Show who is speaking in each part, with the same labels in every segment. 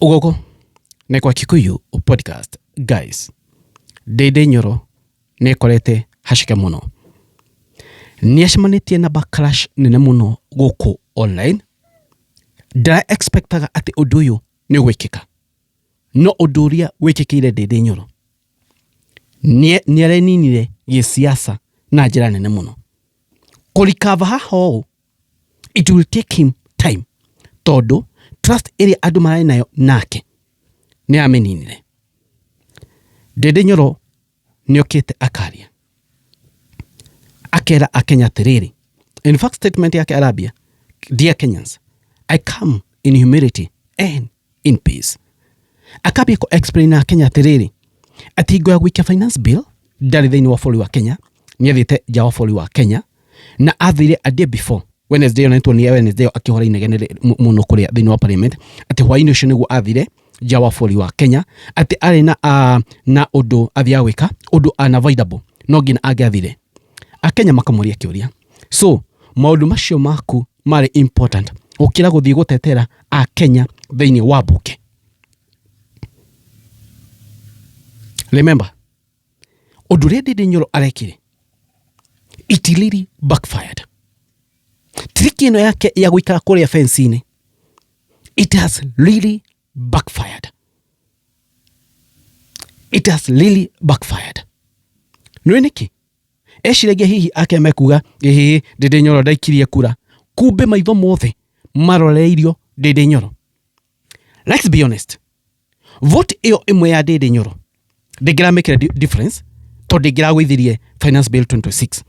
Speaker 1: Gũkũ nĩ kwa Kikuyu Podcast. Guys, Ndĩndĩ Nyoro nĩ ĩkorete haceke mũno. Nĩ acemanĩtie na backlash nene mũno gũkũ online. Ndĩra expectaga atĩ ũndũ ũyũ nĩ ũgwĩkĩka. No ũndũ ũrĩa wĩkĩkĩire Ndĩndĩ Nyoro nĩ areninire gĩsiasa na njĩra nene mũno. Kũrikava haha ũũ it will take him time tondũ trust ĩrĩa andũ mararĩ nayo nake nĩ amĩninire. Ndĩndĩ Nyoro nĩ okĩte akaria akera Akenya atĩrĩrĩ, in fact statement yake arambia, "Dear Kenyans, I come in humility and in peace." Akambia kũ explain na Akenya atĩrĩrĩ, atĩ hingo ya gũikia finance bill ndarĩ thĩinĩ wa bũrũri wa Kenya, nĩ athiĩte nja wa bũrũri wa Kenya na athire a day before Wednesday, ona nĩtuonire Wednesday akĩhũra inegene mũno kũrĩa thĩinĩ wa parliament, atĩ hwaĩ-inĩ ũcio nĩguo athire nja wa bũrũri wa Kenya, atĩ arĩ na ũndũ athiaga gwĩka, ũndũ unavoidable, no nginya angĩathire. Akenya makamũria kĩũria, so maũndũ macio maku marĩ important gũkĩra gũthiĩ gũtetera Akenya thĩinĩ wa mbunge? Remember ũndũ ũrĩa Ndindi Nyoro arekire, it really backfired. Trick ĩno yake ya gũikara kũrĩa fence-inĩ, it has really backfired, it has really backfired. Nĩ nĩkĩ eciragia hihi ake mekuga ĩhĩ Ndindi Nyoro ndaikirie kura, kumbe maitho mothe maroreirio Ndindi Nyoro. Let's be honest, vote ĩyo ĩmwe ya Ndindi Nyoro ndĩngĩramĩkĩra difference tondũ ndĩngĩragũithirie finance bill 2026,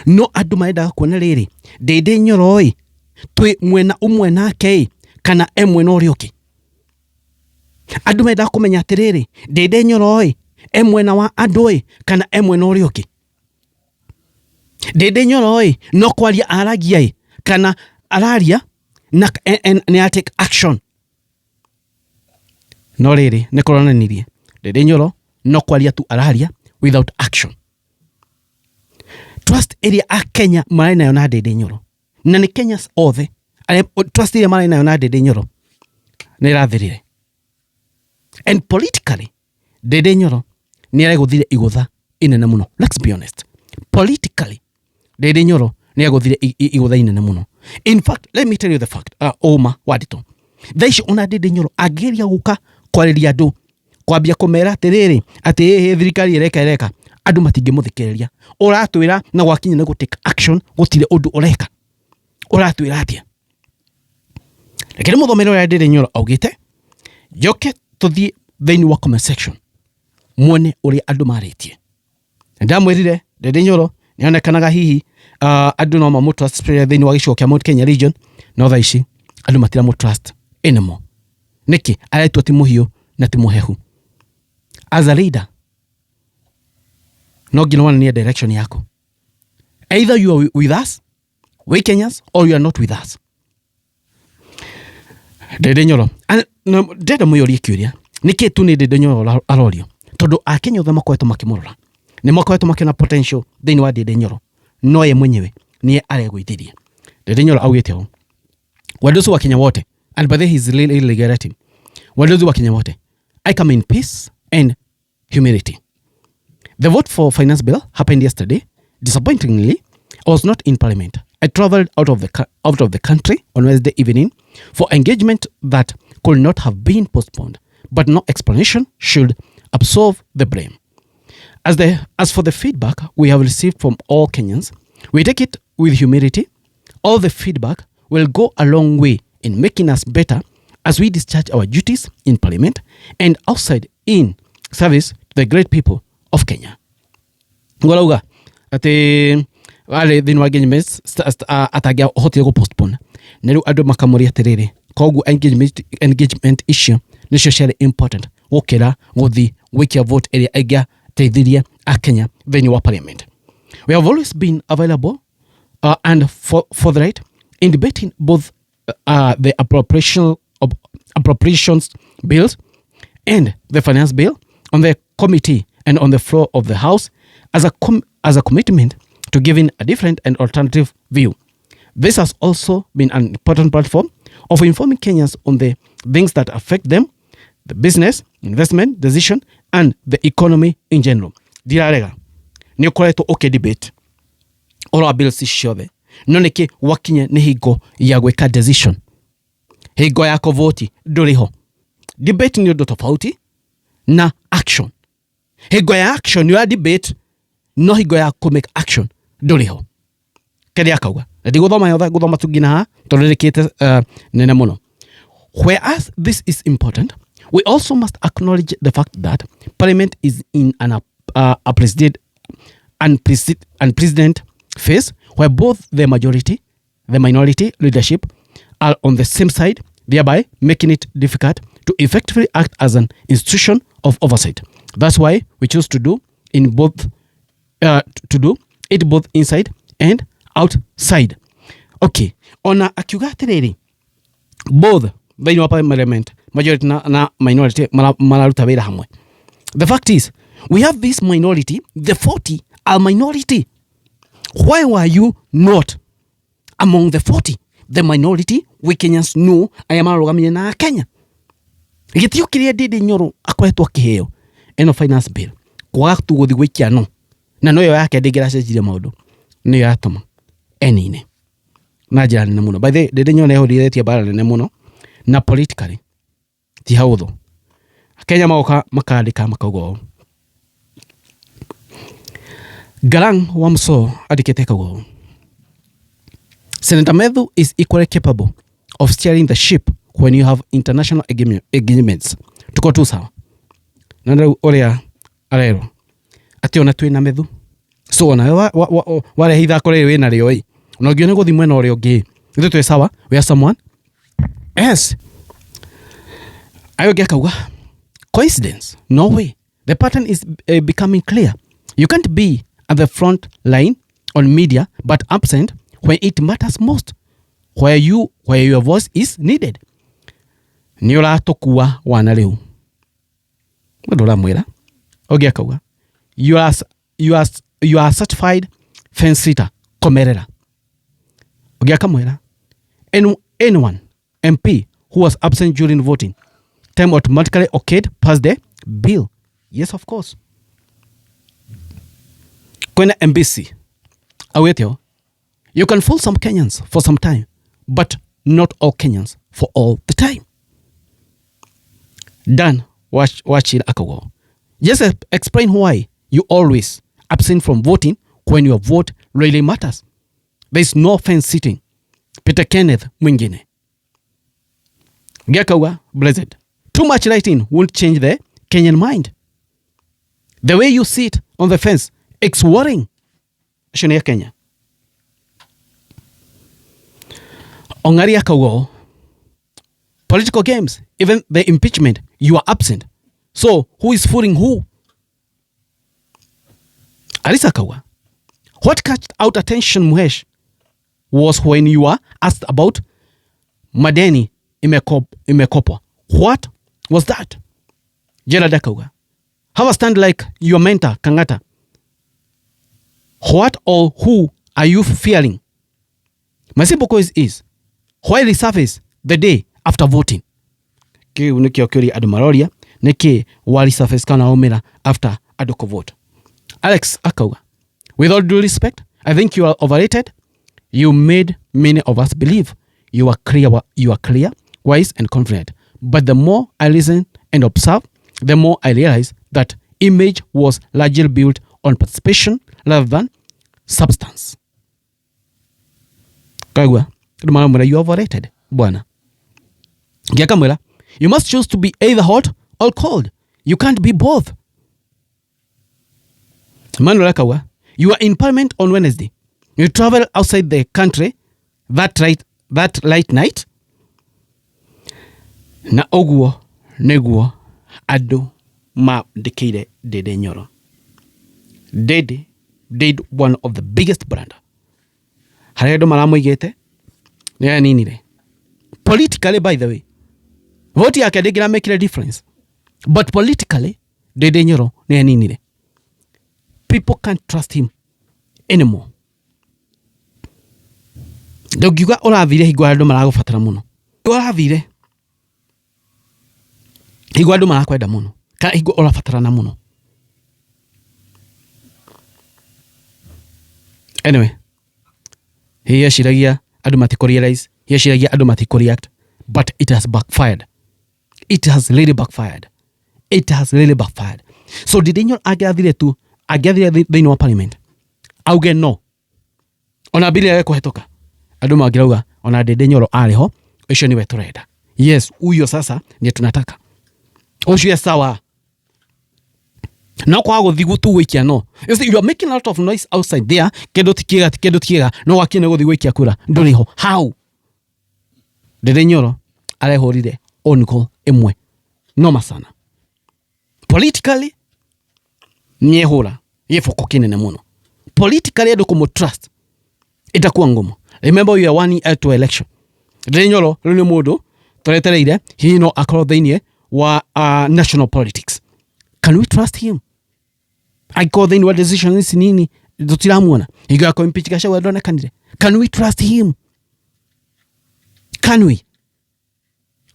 Speaker 1: no andũ marendaga kuona rĩrĩ, Ndindi Nyoro ĩ twĩ mwena ũmwe nake ĩ kana e mwena ũrĩa ũngĩ. Andũ mendaga kũmenya atĩrĩrĩ, Ndindi Nyoro ĩ e mwena wa andũ ĩ kana e mwena ũrĩa ũngĩ. Ndindi Nyoro ĩ no kwaria aragia ĩ kana araria na nĩ take action. No rĩrĩ nĩ kũronanirie Ndindi Nyoro no kwaria tu araria without action. Trust ĩrĩa Akenya marĩ nayo na Ndindi Nyoro, na nĩ Kenyans othe trust ĩrĩa marĩ nayo na Ndindi Nyoro nĩ ĩrathirire. And politically Ndindi Nyoro nĩ aregũthire igũtha inene mũno. Let's be honest, politically Ndindi Nyoro nĩ agũthire igũtha inene mũno. In fact, let me tell you the fact, ũma wa ndeto thaa ici, ona Ndindi Nyoro angĩgeria gũka kwarĩria andũ, kwambia kũmera atĩrĩrĩ, atĩ ĩhĩ thirikari ĩreka ĩreka, andũ matingĩmũthikĩrĩria. Ũratwĩra na gwakinya nĩ gũ take action gũtirĩ ũndũ ũreka, ũratwĩra atĩa? Reke nĩ mũthomere ũrĩa Ndindi Nyoro augĩte, njoke tũthiĩ thĩinĩ wa comment section muone ũrĩa andũ marĩtie. Ndamwĩrire Ndindi Nyoro nĩonekanaga hihi andũ no mamũ trust thĩinĩ wa gĩcigo kĩa Mount Kenya region, no thaa ici andũ matiramũ trust anymore. Nĩkĩ? Aretua ti mũhiũ na ti mũhehu. As a leader no nginya wonanie direction yaku. Either you are with us, we Kenyans, or you are not with us. Ndindi Nyoro, ndĩrenda mwĩyũrie kĩũria, nĩkĩ tu nĩ Ndindi Nyoro arorio? Tondũ Akenya othe makoretwo makĩmũrora, nĩ makoretwo makĩona potential thĩinĩ wa Ndindi Nyoro, no ye mwenyewe nĩye aregũithirie. Ndindi Nyoro augĩte ũũ, "Wadosi wa Kenya wote," and by the way he's really regretting, "Wadosi wa Kenya wote, I come in peace and humility. The vote for finance bill happened yesterday. Disappointingly, I was not in parliament. I traveled out of the country on Wednesday evening for engagement that could not have been postponed, but no explanation should absolve the blame. As for the feedback we have received from all Kenyans, we take it with humility. All the feedback will go a long way in making us better as we discharge our duties in parliament and outside in service to the great people of Kenya." Ngorauga atĩ arĩ thĩinĩ wa engagement atangĩahotire gũ postpone, na rĩu andũ makamũria atĩrĩrĩ, koguo engagement icio nĩcio ciarĩ important gũkĩra gũthiĩ gwĩkia vote ĩrĩa ĩngĩateithirie Akenya thĩinĩ wa parliament? "We have always been available and forthright in debating both the appropriations bills and the finance bill on the committee and on the floor of the House as a commitment to giving a different and alternative view. This has also been an important platform of informing Kenyans on the Things that affect them, the business, investment decision and the economy in general. Ndirarega nĩ ũkoretwo ũkĩ debate ũhoro wa bills ici ciothe, no nĩkĩ wakinye nĩ hingo ya gwĩka decision, hingo ya kũvoti ndũrĩ ho. Debate nĩ ũndũ tofauti na action. Hingo ya action nĩ ũra debate, no hingo ya kũ make action ndũrĩ ho. Kĩrĩa akauga na ndigũthoma yothe, ngũthoma tu nginya haha tondũ rĩkĩte nene mũno. Whereas this is important, we also must acknowledge the fact that parliament is in an unprecedented phase where both the majority, the minority leadership are on the same side, thereby making it difficult to effectively act as an institution of oversight. That's why we choose to do it both inside and outside. Okay, ona akiuga atiriri, both thĩinĩ wa parliament, majority na minority mararuta wĩra hamwe. The fact is we have this minority, the 40 are minority. Why were you not among the 40, the minority? We Kenyans know aya marũgamire na Kenya. Gĩtĩo kĩrĩa Ndindi Nyoro akoretwo akĩheo, ĩno finance bill kwaga tu gũthiĩ gwĩkia no na noyo yake ndĩngĩracenjirie maũndũ, nĩyo yatũma enine na njĩra nene mũno. By the way, Ndindi Nyoro nĩahũrithĩtie mbara nene mũno na politically ti haũthũ. Kenya magoka makandĩka makauga ũũ. Garang wa Muso andĩkĩte akauga ũũ: "Senator Methu is equally capable of steering the ship when you have international engagements." Tuko tu sawa na rĩu ũrĩa arerwo atĩ ona twĩna Methu, so ona warehe ithako rĩrĩ wĩna rĩo ĩ, ona ũngĩona gũthiĩ mwena ũrĩa ũngĩ, ithuĩ twĩ sawa, we are someone else. Ayo ũngĩ akauga, "Coincidence? No way. The pattern is becoming clear. You can't be at the front line on media but absent when it matters most, where your voice is needed." Nĩ ũratũkua wana rĩu mũndũ ũramwĩra. Ũngĩ akauga, You are certified fence sitter, komerera." Ũngĩ akamwĩra, "Anyone MP who was absent during voting time automatically okayed pass the bill." Yes, of course. Kwena MBC augĩte ũũ, "You can fool some Kenyans for some time, but not all Kenyans for all the time." Dan Wachira akauga ũũ, "Just explain why you always absent from voting when your vote really matters. There is no fence sitting." Peter Kenneth mwingine Gĩakauga, "Blessed, too much writing won't change the Kenyan mind. The way you sit on the fence, it's worrying." Acio nĩ a Kenya. Ong'ari akauga ũũ, "Political games, even the impeachment, you are absent. So who is fooling who?" Alisa akauga, "What catch out attention, Muhesh, was when you were asked about madeni imekopwa. What was that?" Gerald akauga, "Have a stand like your mentor Kangata. What or who are you fearing? My simple question is, why resurface the day after voting?" Kĩu nĩkĩo kĩũria andũ maroria, nĩkĩ wa resurface kana waumĩra after andũ kũvote. Alex akauga, "With all due respect, I think you are overrated. You made many of us believe you are clear, wise and confident. But the more I listen and observe, the more I realize that image was largely built on participation rather than substance." Kagua andũ maramwĩra, "You are overrated, bwana." Ngĩakamwĩra, "You must choose to be either hot or cold. You can't be both." Manuel akauga, "You are in parliament on Wednesday. You travel outside the country that late night." Na ũguo nĩguo andũ mandĩkĩire Ndindi Nyoro. Ndindi did one of the biggest blunder. Harĩa andũ maramũigĩte nĩ aninire. Politically, by the way, vote yake ndĩngĩramekire difference, but politically Ndindi Nyoro nĩ aninire. People can't trust him anymore. Ndũngiuga ũrathire hingo andũ maragũbatara mũno. Ũrathire. Hingo andũ marakwenda mũno kana hingo ũrabatarana mũno. Anyway, hihi eciragia andũ matikũ realize, hihi eciragia andũ matikũ react, but it has backfired. It has really backfired. It has really backfired. So Ndindi Nyoro angĩathire tu, angĩathire thĩinĩ wa parliament auge no, ona mbili yage kũhetũka, andũ mangĩrauga ona Ndindi Nyoro arĩ ho, ũcio nĩwe tũrenda. Yes, huyo sasa ndiye tunataka, ũcio sawa. No kwaga gũthiĩ tu gũikia no. You see, you are making a lot of noise outside there, kĩndũ ti kĩega, kĩndũ ti kĩega, no wakinya gũthiĩ gũikia kura ndũrĩ ho. How? Ndindi Nyoro arehũrire own goal ĩmwe noma sana. Politically niehũra gĩboko kĩnene mũno. Politically andũ kũmũ trust itakuwa ngumu. Remember, you are one year to election. Ndindi Nyoro rĩu nĩ mũndũ tũretereire hihi no akorwo thĩinĩ wa national politics. Can we trust him? Angĩkorwo thĩinĩ wa decision ici nini tũtiramuona, hingo ya kũ-impeach Gachagua ndonekanire. Can we trust him? Can we?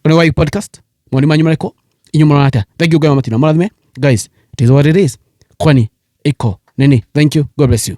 Speaker 1: Ũrĩ wa podcast mawoni manyu marĩkũ? Inyuĩ mũrona atĩa? Thank you. Ngai matina marathime. Guys, it is what it is, kwani iko nini. Thank you, God bless you.